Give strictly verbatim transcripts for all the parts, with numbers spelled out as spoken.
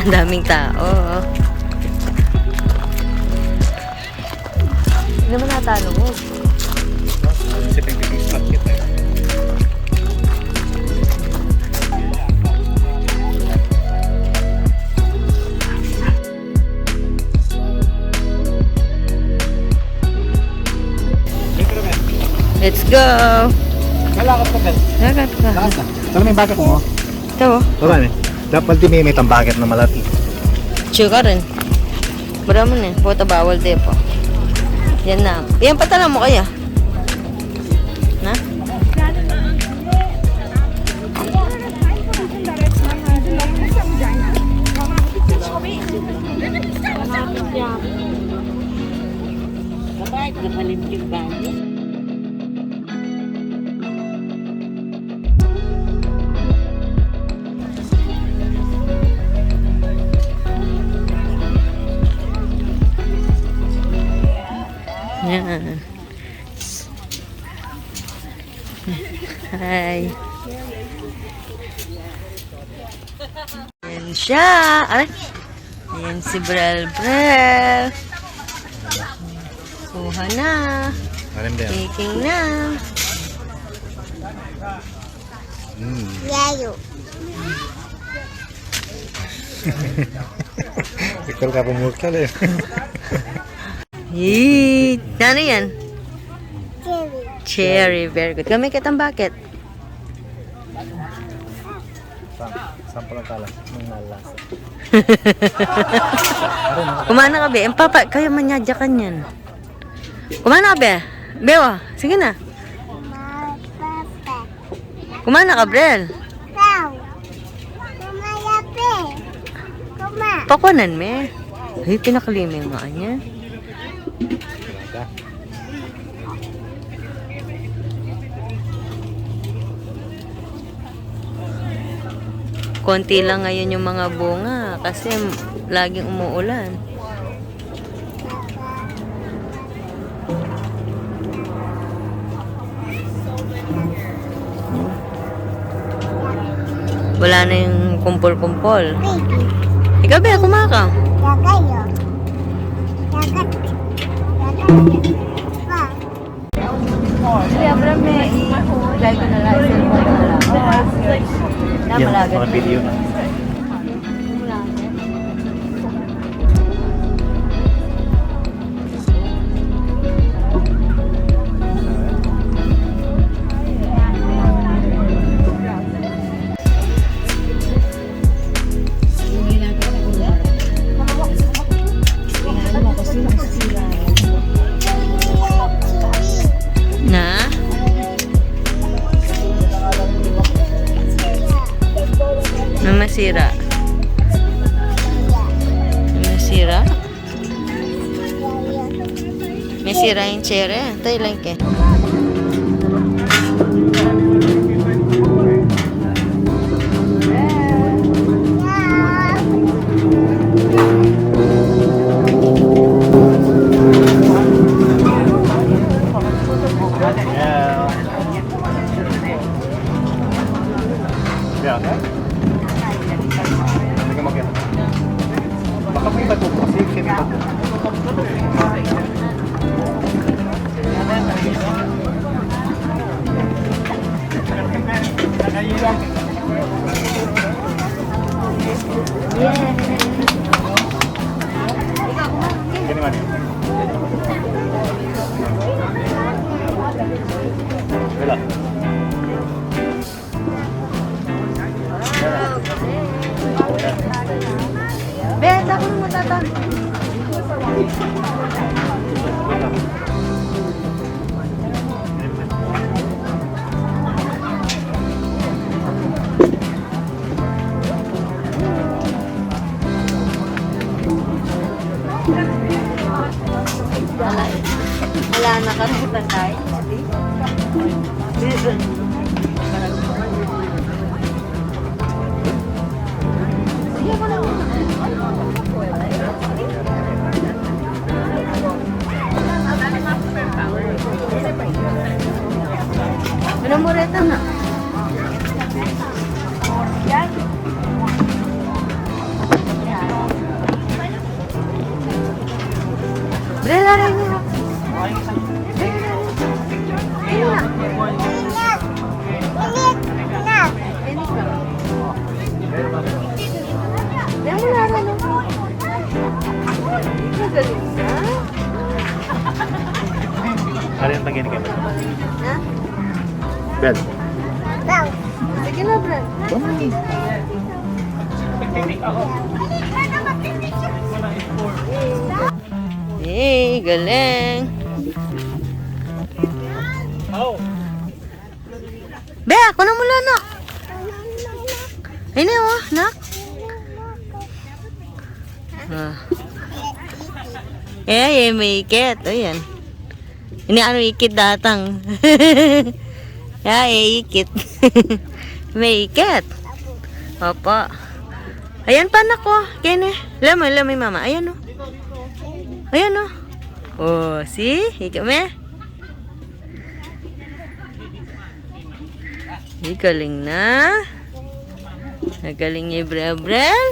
Daming tao. Hindi naman nata lungog. Sa Philippines market, eh. Let's go! Lalakad ka, Bel. Lalakad ka. Lakas na. Tara, may baga ko, oh. Ito, oh. Baba, eh. Dapat di may, may tambagat na malati. Tsura rin. Mura mo na, eh. Puta, bawal di po. Yan na. Yan, patala mo kaya. Na? Kapag kapalit yung bago. Yan. Hi. Ayan siya. Ay. Ayan si Brel Brel. Kuha na. Alam din. Picking na. Mm. Yayo. Ikaw ka pumukal eh. Yee! Ano yan? Cherry. Cherry, very good. Kami kitang bucket. Sam-, sample ng tala. Nung nalasa. Kumana ka, be. Ang papa, kayo manyadya ka niyan. Kumana ka, be. Be, oh. Sige na. Kumana ka, Brel. Ikaw. Kumaya, be. Kuma. Pakuanan me. Ay, pinakliming nga niya. Konti lang ngayon yung mga bunga kasi laging umuulan. Wala na yung kumpol-kumpol. Baby. Ikaw, be, kumaka. Dagat, oh. Dagat. Dagat. Pa. Sige, abra me, i-play ko na lang, cellphone ko na lang. Yan, malaga mga na. Video na. Na? May masira. May masira? May sira yung tsere. Tayo lang ke. Yeah. Hindi ka makita. Baka may bato kasi, kasi may bato. Ganyan man. Wala. Beta, kung matatan. Wala, wala na kami patay. Minamureta na. Brel, aray na. Ayan na. Ayan na, aray na. Magaling na. Aray ang pagyan kayo. Ha? Brel. Sige na, Brel. Hey, galing. Be, ako na mula, nak. Ini, oh, nak. Ah. Eh, eh, may ikit. Ayan. Ini anu ikit datang. Ya, eh, ikit. May ikit. Opo. Ayan pa, nak, oh. Kene. Lama, lama, mama. Ayan, oh. Ayan, oh. Oh, see? Ikit me. Ay, galing na. Ang galing ni Brel Brel.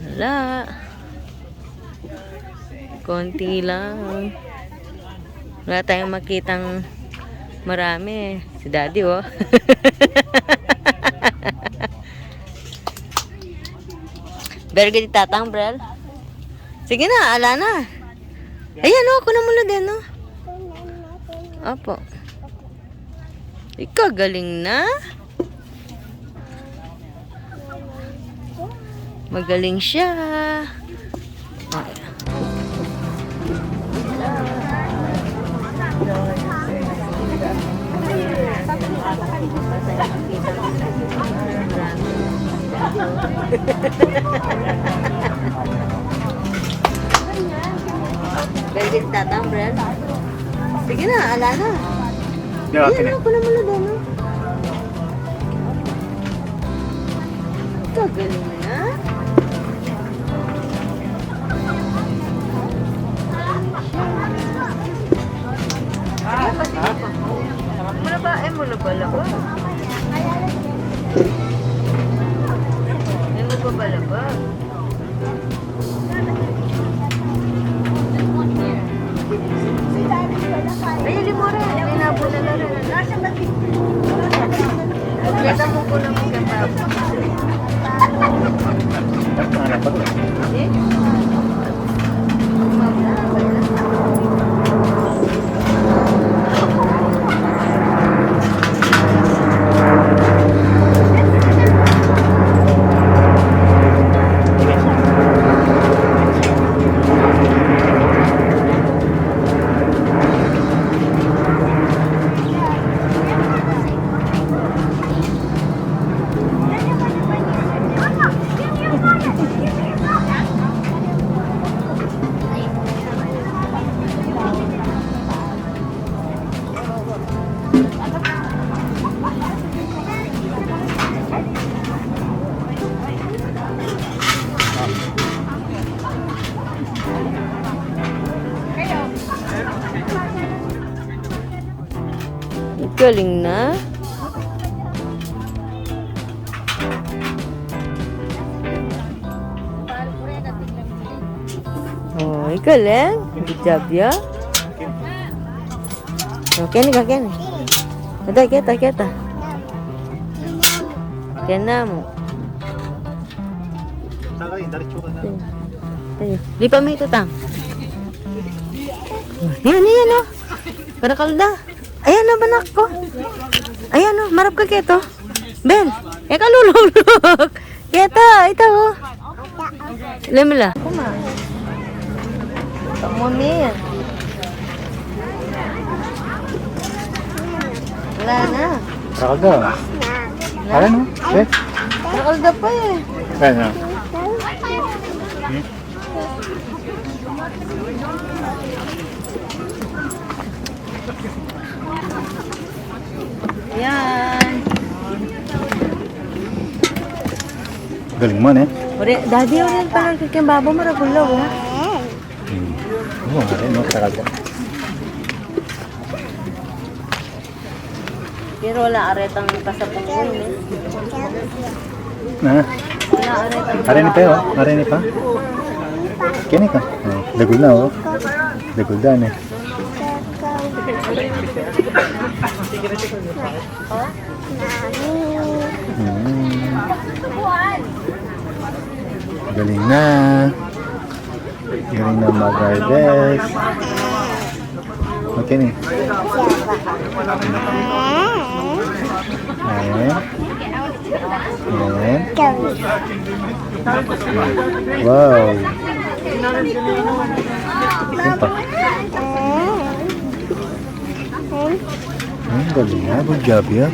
Wala. Konti lang. Wala tayong makitang marami. Si Daddy, oh. Berga di tatang, Brel. Sige na, ala na. Ayan, oh, kuna mula din, oh. Opo. Ikaw, galing na. Magaling siya. Pwede tatang, Brad. Sige na, ala na. Di, okay na. Yan, ako na muna doon, no? Kagaling na. Muna ba? Eh, muna ba laba? Eh, muna ba laba? Ay, limore. Ay, nabula na rin. Kita mo ko na magkatapos. Eh? Galing na. Oh, galing. Good job, ya. Okay ni, okay ni. Ada, kita, kita. Kena mo. Ayo. Lipa mi ito, tang. Yan, yan, oh. Para kalda. Ayan na, banak ko. Ayan, oh, marap ka keto. Ben, e ka lululuk. Keto, ito, oh. Lemla. Kamu mi. Wala na. Raga. Wala na? Eh? Raga pa eh. Kaya na. Hmm? Ayan. Galing mo, eh. Ore, Daddy, ore, tagal ka keng babo, maragul la, oh. Hmm. Oo, nga rin, no? Tagal ka. Pero wala aretang kasabungan, eh. Na? Wala aretang. Are ni pa, oh. Are ni pa. Kini ka? Oh, dagul na, oh. Dagul da, ne. Hmm. Galing na. Galing na mag-harvest. Okay, ne. Ayan. Ayan. Wow. Yan pa. Hmm, galing na. Good job, ya.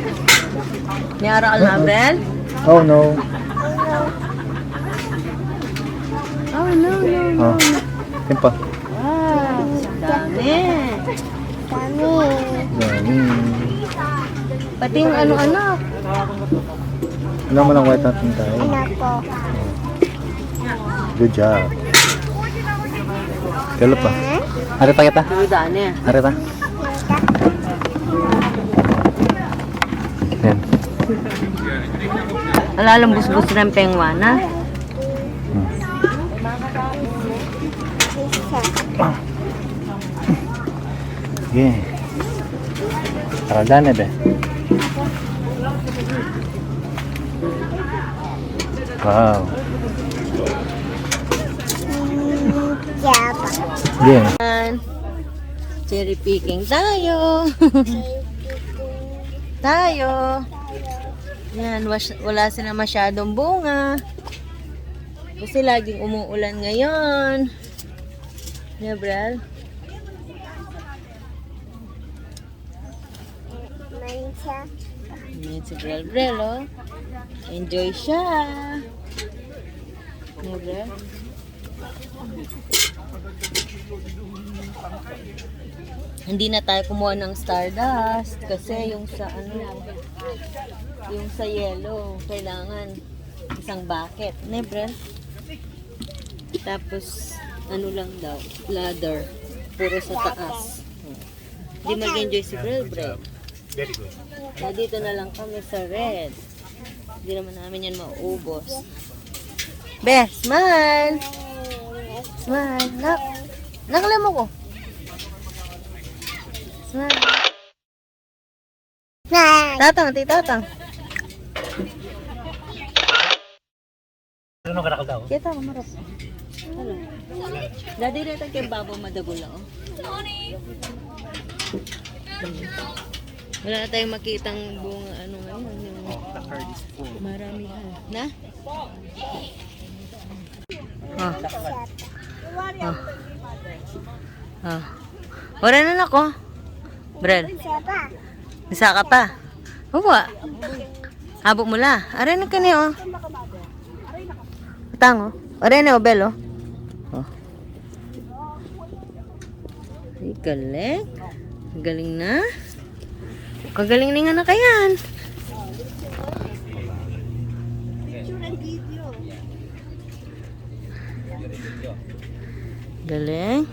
May aral na, Bel? Oh, no. Oh, no, no, no. Ah, yan pa. Wow, dami. Dami. Dami. Pati yung ano-ano. Alam mo lang, white natin tayo. Ano po? Good job. Kalo pa. Ari pa kita. Ang dami. Ari pa. Yan. Ala, lalambusbus rin pengwana. Hmm. Sige. Aral da ne, be. Wow. Sige. Yan. Cherry picking tayo. Tayo. Yan, was-, wala sila masyadong bunga. Kasi laging umuulan ngayon. Di ba, Brel? Main siya. Main si Brel Brel, oh. Enjoy siya. Di ba, Brel? Hindi na tayo kumuha ng Stardust kasi yung sa ano, yung sa yellow, kailangan isang bucket. Ne, Brel? Tapos, ano lang daw, ladder. Puro sa taas. Di mag-enjoy si Brel Brel. Very good. Nandito na lang kami sa red. Hindi naman namin yan maubos. Be, smile! Smile. Nak, nakalimo ko. Smile. Tatang, ti Tatang. Ano ka nakagaw? Kita ko, marap. Ano? Dadi reta kay babo madagula, oh. Wala na tayong makitang bunga, ano ngayon, yung maramihan. Na? Ah. Ah. Ah. Wala na nako. Brel. Isa ka pa. Uwa. Abo mu la. Are na kani, oh. Tang, oh. Are na, oh, Bel, oh. Oh. Ay, galing. Galing na. Kagaling ning anak a yan. Galing.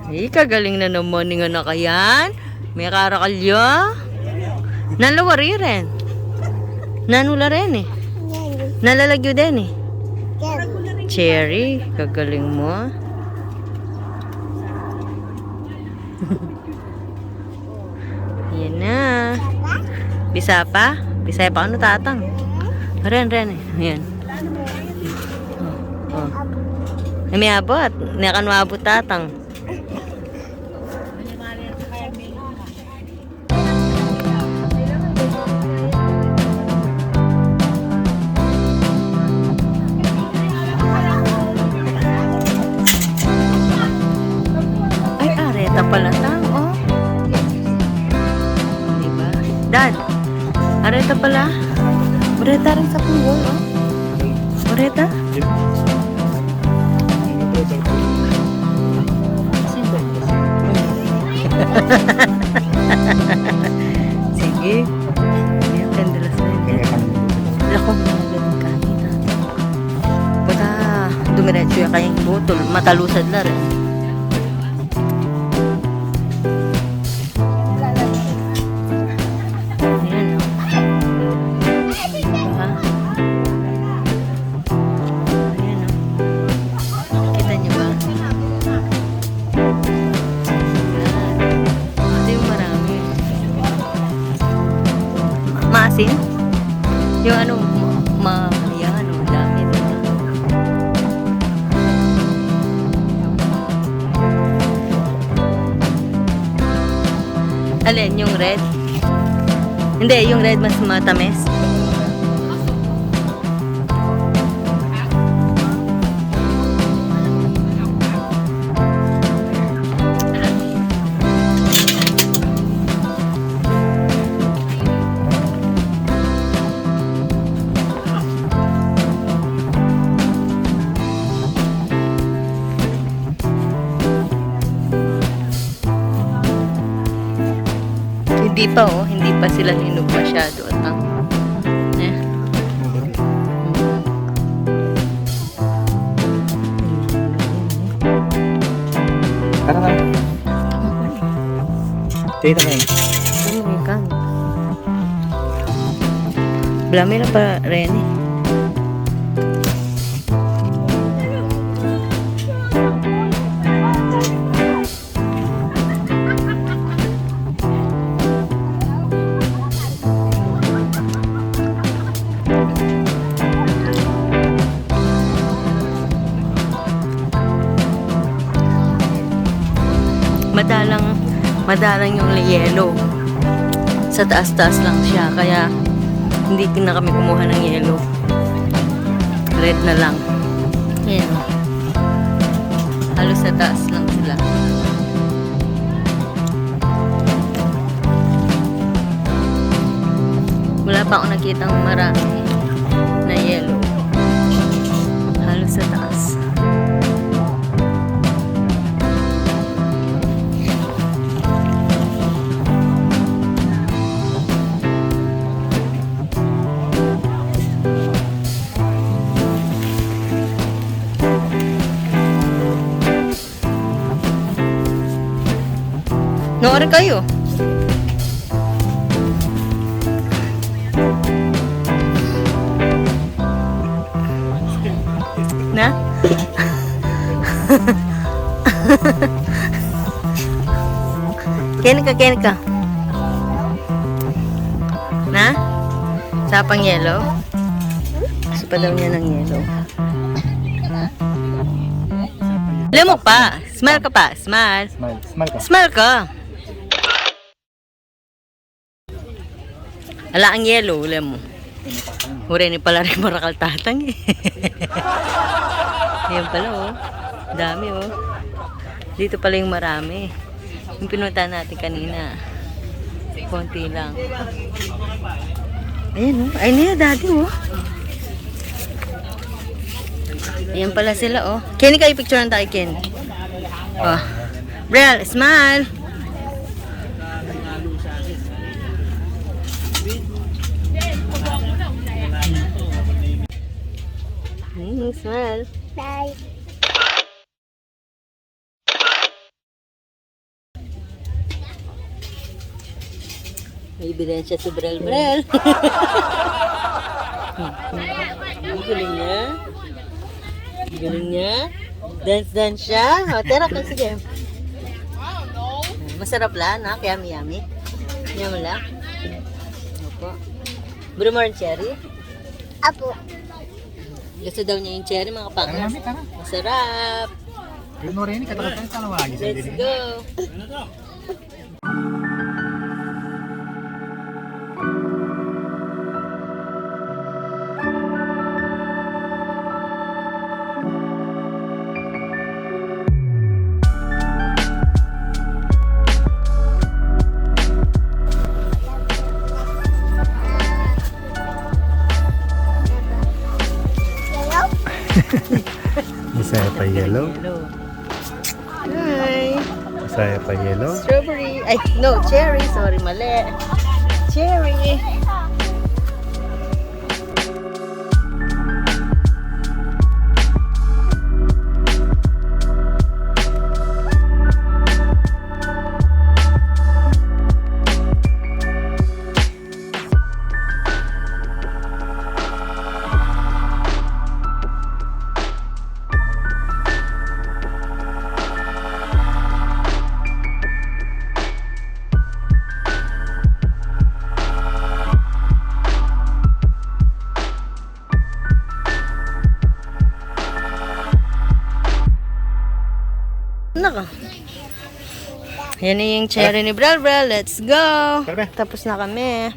Ay, kagaling na naman ning anak a yan. May karakalyo. Nanu la wari rin? Nanu la rin e? Nanu la lagyu din e? Cherry, kagaling mu. Yan na. Bisa pa? Bisa pa, ano, Tatang? Ren, ren e. Yan. Oh, oh. Ay, may abot. Nakan mu abot, Tatang. Ay, areta pala, Tang, oh. Diba? Dad, areta pala. Areta rin sa pungol, oh. Areta? Sige. Ayan, kandilas na yun. Lako, ganun kanina. Pagka dumiretso ya kayang butol, matalusad la rin. Ayan, oh. Diba? Len, yung red. Hindi, yung red mas matamis. Hindi pa, oh. Hindi pa sila hinog masyado. At ang, eh. Tara na. Tita na yun. Ano yung kan? Blamila pa, Rene. Madalang, madalang yung yelo. Sa taas-taas lang siya, kaya hindi na kami kumuha ng yelo. Red na lang. Ayan. Halos sa taas lang sila. Wala pa ako nakitang marami na yelo. Halos sa taas. Nori kayu. Na? Keni ka, keni ka. Na? Isa pang yelo? Gusto pa daw niya ng yelo. Lemuk pa. Smile ka pa. Smile. Smile. Smile ka. Smile ka. Ala, ang yelo, alam mo. Ure ni pala rin marakal tatang eh. Ayan pala, oh. Dami, oh. Dito pala yung marami. Yung pinunta natin kanina. Konti lang. Ayan, oh. Ay, niya, dati, oh. Ayan pala sila, oh. Ken, kayo picture tayo, Ken. Oh. Brel, smile. Mm, smile. Bye. May ebidensya si Brel Brel. Ang galing niya. Ang galing niya. Dance, dance siya. O, tira ka, sige. Masarap la, no? Yummy, yummy. Yummy la. Opo. Bro, more cherry? Apo. Gusto daw niya yung cherry, mga kapangkas. Tara, mami, tara. Masarap. Let's go. Bisaya pa yelo. Hi. Bisaya pa yelo. Strawberry. Ay, no, cherry. Sorry, mali. Cherry. Naka. Yan na yung cherry ni Brel Brel. Let's go! Tara, be. Tapos na kami.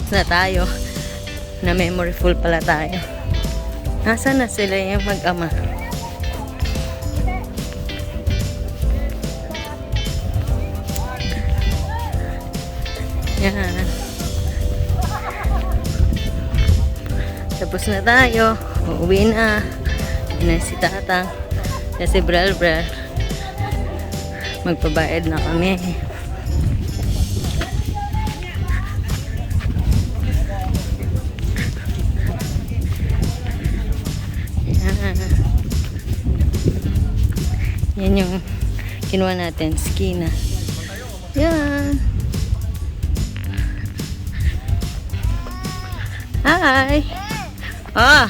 Na tayo. Na memory full pala tayo. Nasaan na sila yung mag-ama? Yan. Tapos na tayo. Uuwi na. Yan na si Tatang. Kasi Brel Brel. Magpabayad na kami. Yan. Yan yung kinuha natin, ski na. Yan. Hi. Ah.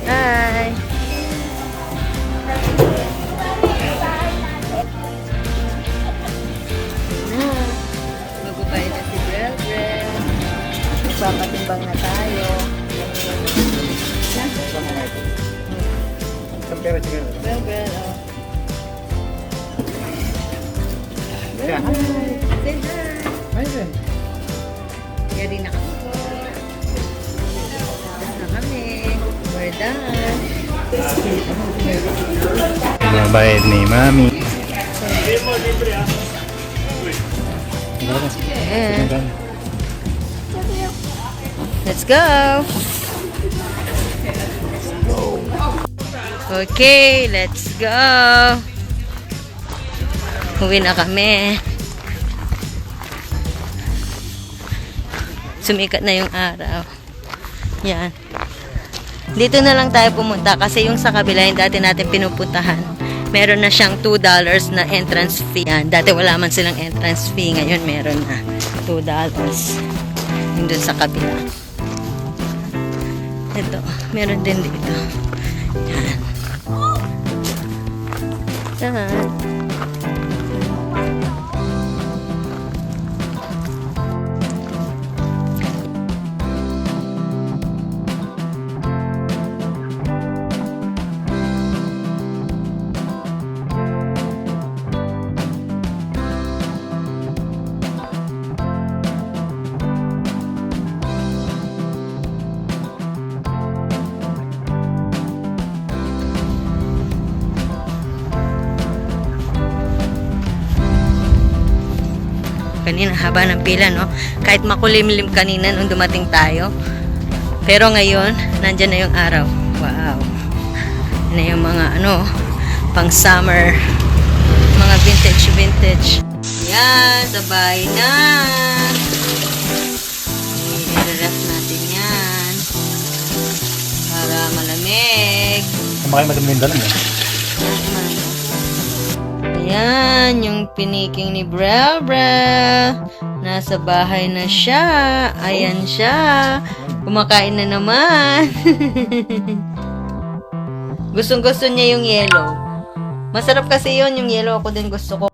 Hi! Magbabayad na si Brel Brel. Magpapatimbang na tayo. Isang pera, sige. Brel Brel, oh. Yan. Say hi. Hi, Ben. Ready na kami. Tapos na kami. We're done. Bye-bye ni Mami. Ayan. Let's go! Okay, let's go! Uwi na kami. Sumikat na yung araw. Yan. Dito na lang tayo pumunta kasi yung sa kabila, yung dati natin pinupuntahan, meron na siyang two dollars na entrance fee. Yan. Dati wala man silang entrance fee, ngayon meron na two dollars. Yung dun sa kabila. Ito, meron din dito. Yan. Yan. Kanina, haba ng pila, no? Kahit makulimlim kanina nung dumating tayo. Pero ngayon, nandyan na yung araw. Wow. Yan na yung mga, ano, pang summer. Mga vintage, vintage. Yan, sabay na. I-ref natin yan. Para malamig. Kumain, madumi yung dalan, eh. Ayan, yung piniking ni Brel Brel. Nasa bahay na siya. Ayan siya. Kumakain na naman. Gustong-gusto niya yung yellow. Masarap kasi yun, yung yellow. Ako din gusto ko.